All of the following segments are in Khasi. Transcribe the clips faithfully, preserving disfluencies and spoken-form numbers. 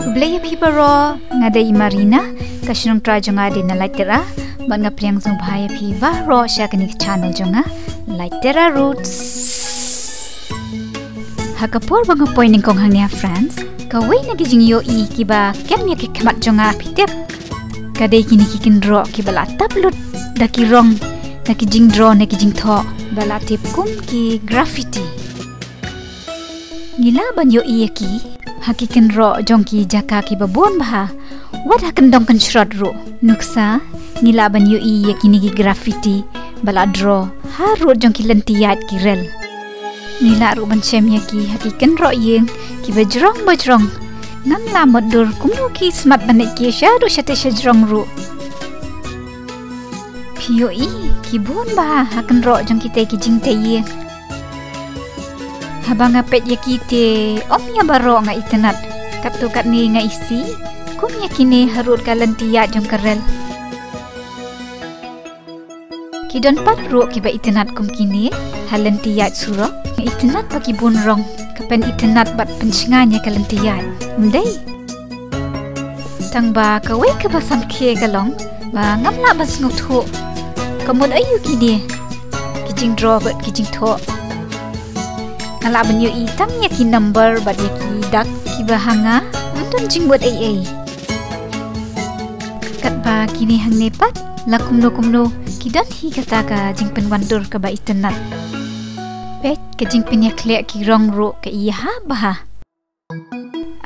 Khublei ïa phi baroh, nga dei i Marina, ka shnong trai jong nga dei na Laitera, bad nga pdiang sngewbha ïa phi baroh sha kane ka channel jong nga, Laitera Roots. Ha ka por ba nga poi nyngkong hangne ha France, kawei na ki jingïohi kiba kem ïa ki khmat jong nga phi tip. Ka dei kine ki kynroh kiba la tap lut da ki rong, da ki jingdro ne ki jingthoh, ba la tip kum ki graffiti. Ngi lah ban ïohi ïa ki ha ki kynroh jong ki jaka kiba bun bha. Wat ha kyndong kynshrot ruh, nuksa, ngi lah ban ïohi ïa kine ki graffiti ba la dro harud jong ki lynti ïaid ki rel. Ngi lah ruh ban shem ïa ki ha ki kynroh ïing kiba jrong ba jrong. Ngam lah mutdur kumno ki smat ban leit ki shaduh shatei shajrong ruh. Phi ïohi, ki bun bha ha kynroh jong kitei ki jingtei ïing. Haba nga peit ïa ki te, ym ïa baroh nga itynnad. Katto katne nga isih kum ïa kine harud ka lynti ïaid jong ka rel. Ki don pat ruh kiba itynnad kum kine ha lynti ïaid surok. Nga itynnad ba ki bun rong, ka pynitynnad bad pynshngaiñ ïa ka lynti ïaid, ym dei? Tang ba kawei kaba samrkhie ka long ba ngam lah ban sngewthuh ka mut aïu kine ki jingdro bad ki jingthoh. Nga lah ban ïohi tang ïa ki number bad ïa ki dak kiba ha nga ym don jingmut ei ei. Katba kine hangne pat, la kumno kumno ki don hi kata ka jingpynwandur kaba itynnad. Peit, ka jingpynïakhleh ki rong ruh ka ïa ha bha.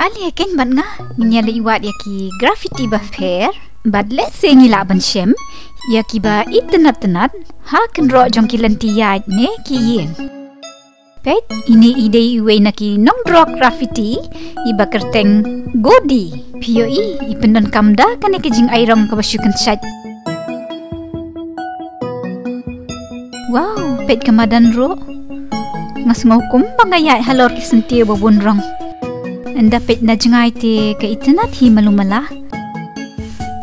Ale keiñ bad nga ngin ïa leit wad ïa ki graffiti bapher, bad lehse ngi lah ban shem ïa kiba itynnad tynnad ha kynroh jong ki lynti ïaid ne ki ïing. Peit, ine i dei iwei na ki nongdro graffiti iba kyrteng Godi. Phi ïohi, i pyndonkam da kane ka jingai rong kaba shu kynshait. Wow, peit ka madan ruh. Nga sngew kumba nga ïaid halor ki syntiew ba bun rong. Ynda peit na jngai te ka itynnad hi malu mala.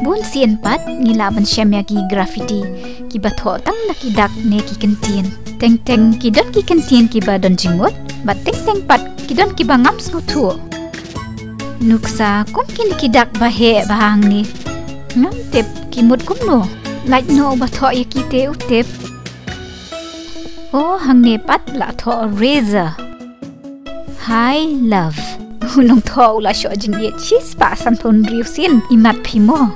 Bun sien pat ngi lah ban shem ïa ki graffiti kiba thoh tang da ki dak ne ki kyntien. Teng teng ki don ki kyntien kiba don jingmut, bad teng teng pat ki don kiba ngam sngewthuh. Nuksa, kum kine ki dak ba heh ba hangne. Ngam tip ki mut kumno. Lait noh uba thoh ïa ki te u tip. Oh, hangne pat la thoh razor. Hi love. U nongthoh u la shoh jingïeit shispah sanphew hynriew sien, imat phi mo.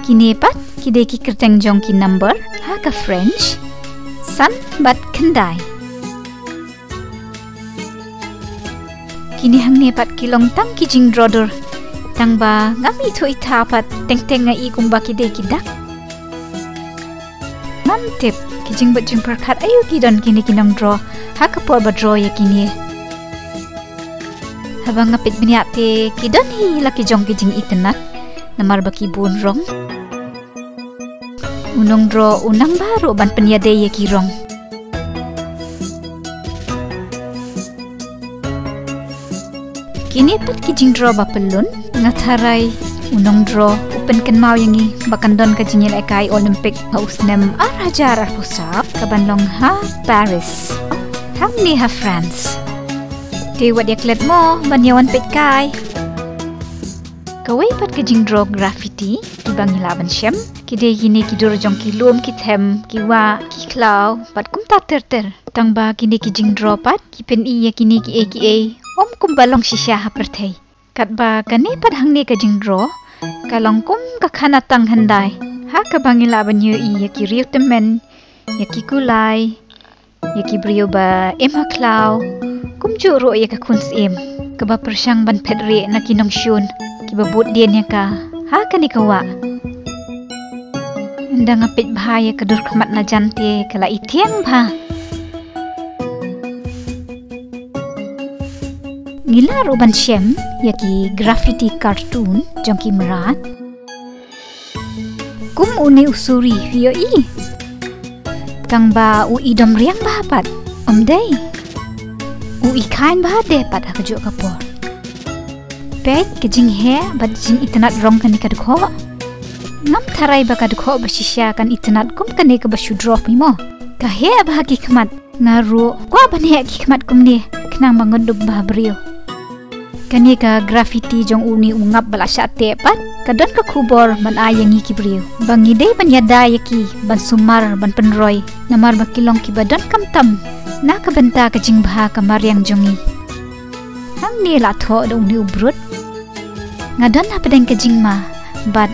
Kine pat ki dei ki kyrteng jong ki number ha ka French, san bad khyndai. Kine hangne pat ki long tang ki jingdro dur. Tang ba ngam ithuh itha pat, teng teng nga i kumba ki dei ki dak. Ngam tip ki jingbit jingpyrkhat aïu ki don kine ki nongdro ha ka por ba dro ïa kine. Haba nga peit bniah te ki don hi la ki jong ki jingitynnad, namar ba ki bun rong. U nongdro u nang baroh ban pynïadei ïa ki rong. Kine pat ki jingdro ba pyllun, nga tharai u nongdro u pynkynmaw ïa ngi ba kan don ka jingïalehkai Olympic ha u snem ar hajar arphew saw kaban long ha Paris, hangne ha France. Te wat ïa klet mo ban ïa wan peit kai. Kawei pat ka jingdro graffiti kiba ngi lah ban shem, ki dei kine ki dur jong ki lum, ki them, ki wah, ki khlaw, bad kumta ter ter. Tang ba kine ki jingdro pat ki pyni ïa kine kiei kiei ym kumba long shisha ha pyrthei. Katba kane pat hangne ka jingdro ka long kum ka khana tang hyndai, ha kaba ngi lah ban ïohi ïa ki riew tymmen, ïa ki kulai, ïa ki briew ba im ha khlaw, kumjuh ruh ïa ka khun syiem kaba pyrshang ban phet rieh na ki nongshun kiba bud dien ïa ka ha kane ka wah. Ynda nga peit bha ïa ka dur khmat na jan te ka la ithiang bha. Ngi lah ruh ban shem ïa ki graffiti cartoon jong ki mrad. Kum une u suri, phi ïohi. Tang ba u i dom riang bha pat. Ym dei. U i khlaiñ bha de pat ha kajuh ka por. Peit ka jingheh bad jingitynnad rong kane ka dkhot. Ngam tharai ba ka dkhot ba shisha kan itynnad kum kane kaba shu draw phi mo. Ka heh bha ki khmat. Nga ruh kwah ban heh ki khmat kumne, khnang ba ngan dup bha briew. Kane ka graffiti jong une u ngap ba la shah teh pat, ka don ka khubor ban ai ïa ngi ki briew ba ngi dei ban ïada ïa ki, ban sumar, ban pynroi, namar ba ki long kiba donkam tam na ka bynta ka jingbha ka mariang jong ngi. Hangne la thoh da une u brut. Nga don hapdeng ka jingma bad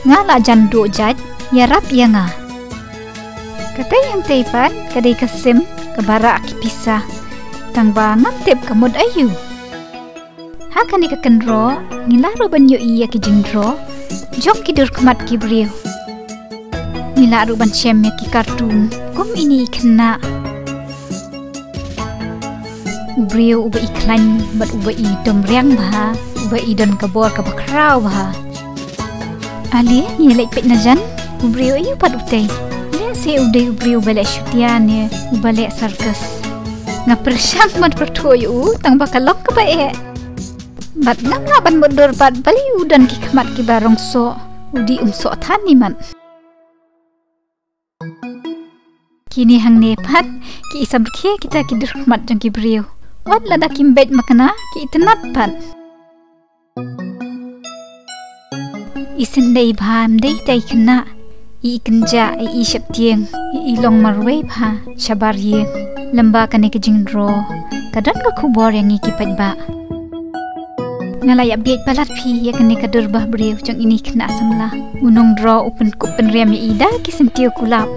nga la jan duh jait, ïarap ïa nga. Katei hangtei pat ka dei ka sim kaba rah ki pisa. Tang ba ngam tip ka mut aïu. Ha kane ka kynroh ngi lah ruh ban ïohi ïa ki jingdro jong ki dur khmat ki briew. Ngi lah ruh ban shem ïa ki cartoon kum ine i khynnah. U briew uba i khlaiñ bad uba i dom riang bha, uba i don ka bor kaba khraw bha. Ale, ngi leit peit na jan, u briew aïu pat utei. Lehse u dei u briew uba leh shutia ne uba leh circus. Nga pyrshang ban pyrthuh ïa u tang ba ka long kaba eh. Bad ngam lah ban mutdur pat balei u don ki khmat kiba rong soh, u dei um soh than imat. Kine hangne pat ki i samrkhie kita ki dur khmat jong ki briew. Wat lada kim beit makna ki itynnad pat. I sngewdei bha ym dei tang i khynnah, i kynjah, i sheptieng, i long marwei bha shabar ïing. Lem bad kane ka jingdro ka don ka khubor ïa ngi ki paidbah. Nga la ïa bieit palat phi ïa kane ka dur bah briew jong ine i khynnah samla. U nongdro u pynkup pynriam ïa i da ki syntiew kulap.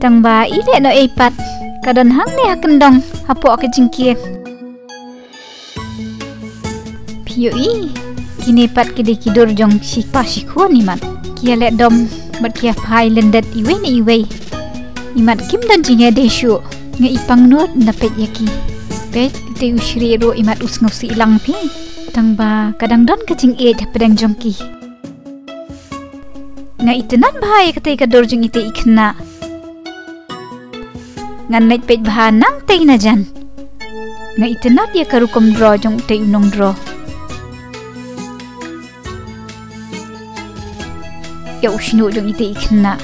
Tang ba i leh noh ei pat, ka don hangne ha kyndong hapoh ka jingkieng. Phi ïohi, kine pat ki dei ki dur jong shi kpa shi khun imat. Ki ïaleh dom bad ki ïaphai lyndet iwei na iwei. Imat kim don jingïadei shuh. Nga i pangnud na peit ïa ki. Peit, utei u shrieh ruh imat u sngewsih lang phi. Tang ba ka dang don ka jingïeit hapdeng jong ki. Nga itynnad bha ïa katei ka dur jong itei i khynnah. Ngan leit peit bha nangtei na jan. Nga itynnad ïa ka rukom dro jong utei u nongdro. Ïa u shñiuh jong itei i khynnah.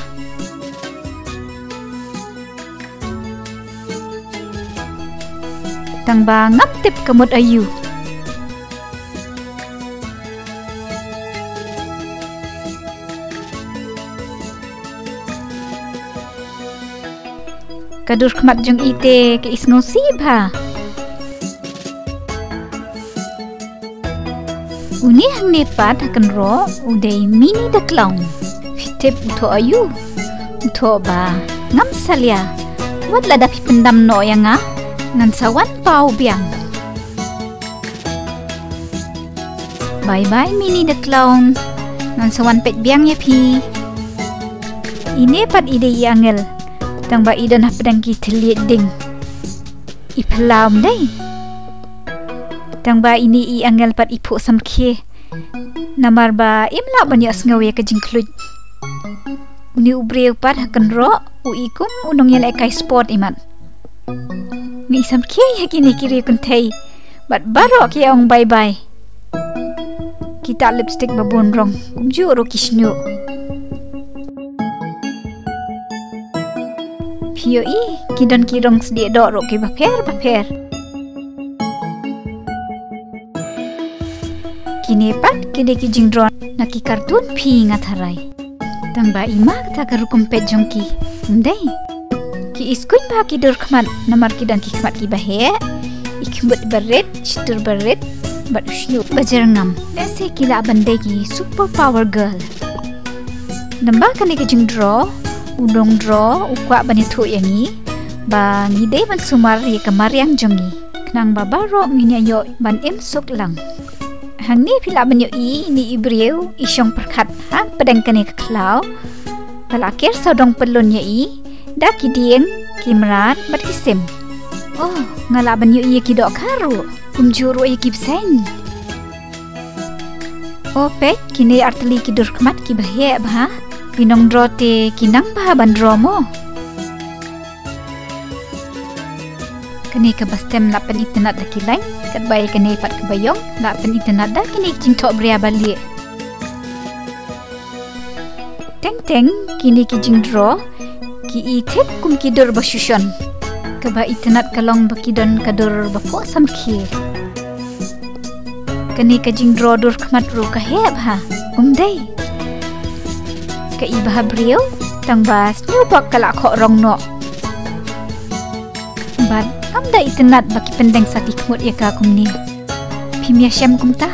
Tang ba ngam tip ka mut aïu. Ka dur khmat jong itei ka i sngewsih bha. Une hangne pat ha kynroh u dei Mini the Clown. Phi tip u thoh aïu? U thoh ba ngam salia. Wat lada phi pyndam noh ïa nga, ngan sa wan paw biang. Bye bye Mini the Clown. Ngan sa wan peit biang ïa phi. Ine pat i dei i angel. Tang ba i don hapdeng ki thylliej ding. I phyllaw ym dei. Tang ba ine i angel pat i phuh samrkhie. Namar ba im lah ban ïohsngew ïa ka jingkhluit. Une u briew pat ha kynroh u i kum u nongïalehkai sport imat. Nga i samrkhie ïa kine ki riew kynthei. Bad baroh ki ong bye bye. Kita lipstick ba bun rong kumjuh ruh ki shñiuh. Phi ïohi, ki don ki rong sdieh doh ruh kiba pher ba pher. Kine pat ki dei ki jingdro na ki cartoon phi nga tharai. Tang ba i ma kata ka rukom peit jong ki. Ym dei. Ki i skuiñ bha ki dur khmat namar ki don ki khmat kiba heh. I khmut ba rit, shitur ba rit, bad u shñiuh ba jyrngam. Lehse ki lah ban dei ki super power girl. Namar kane ka jingdro, u nongdro u kwah ban ïathuh ïa ngi ba ngi dei ban sumar ïa ka mariang jong ngi. Khnang ba baroh ngin ïa ïoh ban im suk lang. Hangne phi lah ban ïohi ine i briew i shong pyrkhat hapdeng kane ka khlaw. Ka la ker sawdong pyllun ïa i da ki dieng, ki mrad bad ki sim. Oh, nga lah ban ïohi ïa ki dohkha ruh. Kumjuh ruh ïa ki bseiñ. O peit, kine artylli ki dur khmat kiba heh bha. Phi nang draw te ki nang bha ban draw mo. Kane kaba stem la pynitynnad da ki lain, katba ïa kane pat kaba ïong la pynitynnad da kine ki jingthoh bria ba lieh. Teng teng kine ki jingdraw ki i thik kum ki dur ba shu shon. Kaba itynnad ka long ba ki don ka dur ba phoh samrkhie. Kane ka jingdraw dur khmat ruh ka heh bha, um dei? Ka i bha briew, tang ba sniewbok ka la khoh rong noh. Bad ngam da itynnad ba ki pyndeng sa ki khmut ïa ka kumne. Phim ïashem kumta?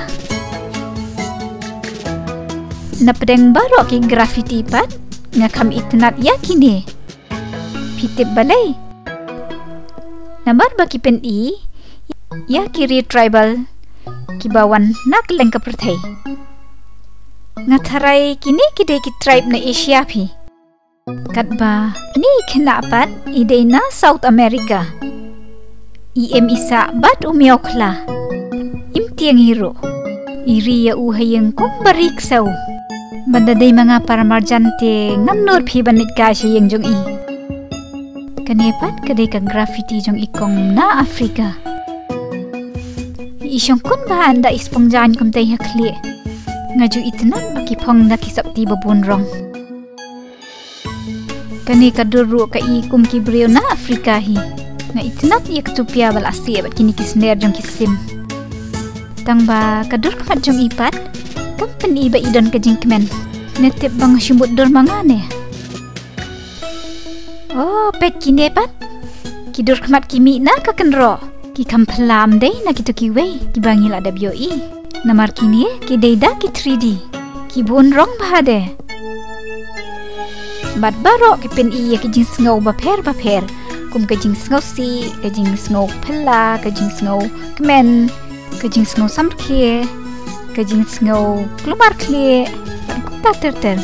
Na pdeng baroh ki graffiti pat, nga kham itynnad ïa kine. Phi tip balei? Namar ba ki pyni ïa ki riew tribal kiba wan na kylleng ka pyrthei. Nga tharai kine ki dei ki tribe na Asia phi. Katba kine ki khynnah pat i dei na South America. I im i sah bad u miaw khla. Im tieng hi ruh. I ri ïa u ha ïing kum ba ri ksew. Ban da dei ma nga para marjan te ngam nud phi ban leit kai sha ïing jong i. Kane pat ka dei ka graffiti jong i kong na Africa. I shongkun bha ynda i spong jaiñ kumta ha khlieh. Nga ju itynnad ba ki phong da ki sapti ba bun rong. Kane ka dur ruh ka i kum ki briew na Africa hi. Nga itynnad ïa ka tupia ba la sieh bad kine ki sner jong ki sim. Tang ba ka dur khmat jong i pat kam pyni ba i don ka jingkmen. Ne tip ba nga shu mut dur ma nga ne? Oh, peit kine pat. Ki dur khmat ki mih na ka kynroh. Ki kham phylla ym dei na kito kiwei kiba ngi la dep ïohi. Namar kine ki dei da ki three D. Ki bun rong bha de. Bad baroh ki pyni ïa ki jingsngew bapher bapher, kum ka jingsngew sih, ka jingsngew phylla, ka jingsngew kmen, ka jingsngew samrkhie, ka jingsngew kulmar khlieh, bad kumta ter ter.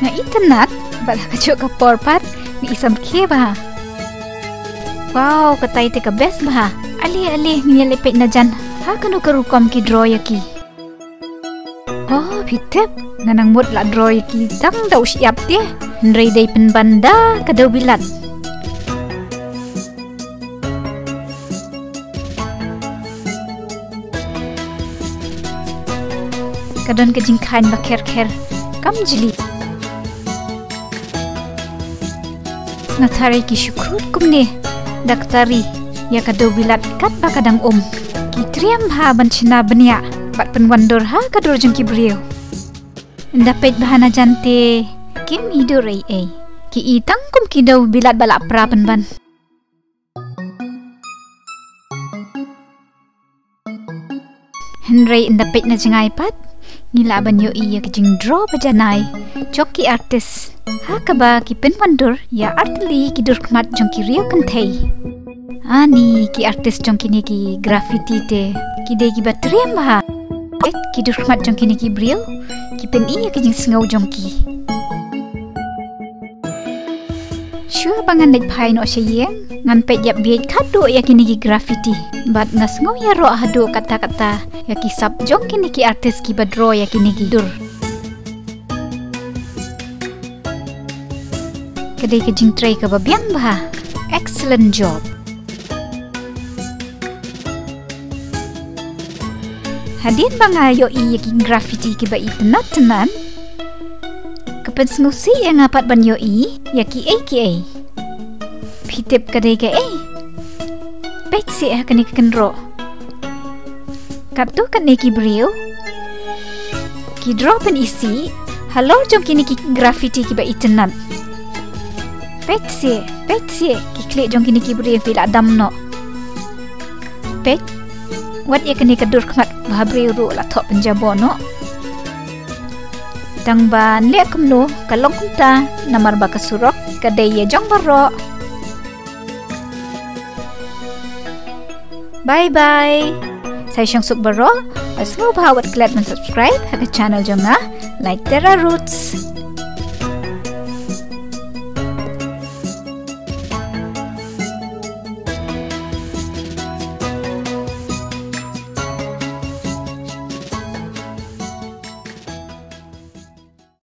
Nga itynnad bad ha kajuh ka por pat nga i samrkhie bha. Wow, katai te ka best bha. Ale ale, ngin ïa leit peit na jan ha kano ka rukom ki draw ïa ki. Oh, phi tip, nga nang mut la draw ïa ki tang da u shyiap te. Hynrei dei pynban da ka dewbilat. Ka don ka jingkhaiñ ba kher kher kam jli. Nga tharai ki shu khrud kumne da ka tari ïa ka dewbilat katba ka dang um. Ki triem bha ban shna bniah bad pynwandur ha ka dur jong ki briew. Ynda peit bha na jan te kim i dur ei ei. Ki i tang kum ki dewbilat ba la pra pynban. Hynrei ynda peit na jngai pat, ngi lah ban ïohi ïa ka jingdraw ba janai jong ki artist, ha kaba ki pynwandur ïa artylli ki dur khmat jong ki riew kynthei. Ani, ki artist jong kine ki graffiti te ki dei kiba triem bha. Peit, ki dur khmat jong kine ki briew ki pyni ïa ka jingsngew jong ki. Shuwa ba ngan leit phai noh sha ïing, ngan peit ïapbieit khadduh ïa kine ki graffiti. Bad nga sngew ïaroh haduh katta katta ïa ki sap jong kine ki artist kiba draw ïa kine ki dur. Ka dei ka jingtrei kaba biang bha. Excellent job. Hadien ba nga ïohi ïa ki graffiti kiba itynnad tynnad, ka pynsngewsih ïa nga pat ban ïohi ïa kiei kiei. Phi tip ka dei kaei? Peit seh ha kane ka kynroh. Katto katne ki briew ki draw pyni sih halor jong kine ki graffiti kiba itynnad. Peit seh, peit seh, ki khlieh jong kine ki briew ki la dam noh. Peit, wat ïa kane ka dur khmat bhabriew ruh la thoh pynjaboh noh. Tang ban leh kumno ka long kumta, namar ba ka surok ka dei ïa jong baroh. Bye bye. Sa ïa shong suk baroh, bad sngewbha wat klet ban subscribe ha ka channel jong nga, Light Terra Roots.